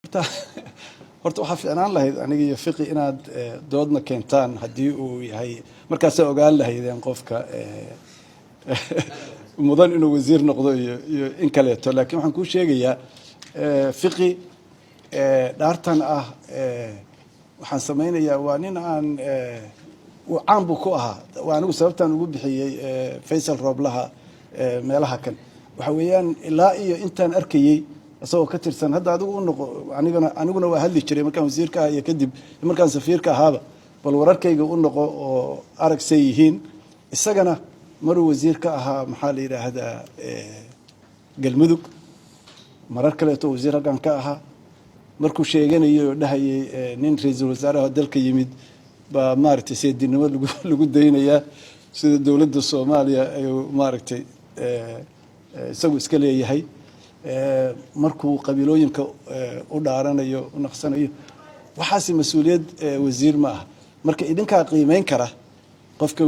Horta waxaa fiicnaan lahayd aniga iyo Fiqi inaad doodna keentaan haddii uu yahay, markaasaa ogaan lahaydeen qofka mudan inuu wasiir noqdo iyo in kaleeto. Laakiin waxaan kuu sheegayaa, Fiqi dhaartan ah waxaan samaynayaa waa nin aan caan buu ku ahaa. Waa anigu sababtaan ugu bixiyey Faysal Rooblaha meelaha kan. Waxa weeyaan, ilaa iyo intaan arkayey isagoo ka tirsan, hadda adigu u noqo, aniguna waa hadli jiray markaan wasiirka ah iyo kadib markaan safiirka ahaaba. Bal wararkayga u noqo oo arag say yihiin. Isagana maruu wasiir ka ahaa, maxaa la yidhaahdaa, Galmudug, marar kaleeto wasiir halkan ka ahaa, markuu sheeganayay oo dhahayay nin ra-iisul wasaaraha dalka yimid baa, maaragtay, seedinimo lagu daynayaa sida dowladda Soomaaliya ayuu, maaragtay, isagu iska leeyahay. Markuu qabiilooyinka u dhaaranayo, u naqsanayo, waxaasi mas-uuliyad wasiir ma aha. Marka idinkaa qiimeyn kara qofka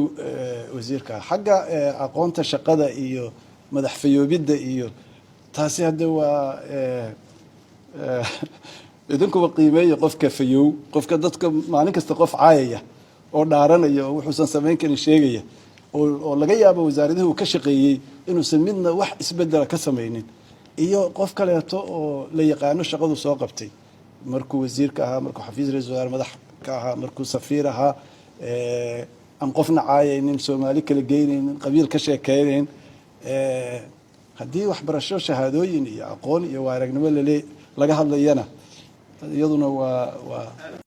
wasiirka xagga aqoonta shaqada iyo madax fayoobidda iyo taasi. Hadde waa idinkuba qiimeeya qofka fayow, qofka dadka maalin kasta qof caayaya oo dhaaranaya oo wuxuusan samayn karin sheegaya, oo laga yaabo wasaaradihii uu ka shaqeeyey inuusan midna wax isbedela ka samaynin, iyo qof kaleeto oo la yaqaano shaqadu soo qabtay markuu wasiirka ahaa, markuu xafiis ra-isul wasaare madax ka ahaa, markuu safiir ahaa, aan qofna caayaynin, Soomaali kala geynaynin, qabiil ka sheekeynayn. Haddii waxbarasho, shahaadooyin iyo aqoon iyo waaragnimo lale laga hadlayana, iyaduna waa.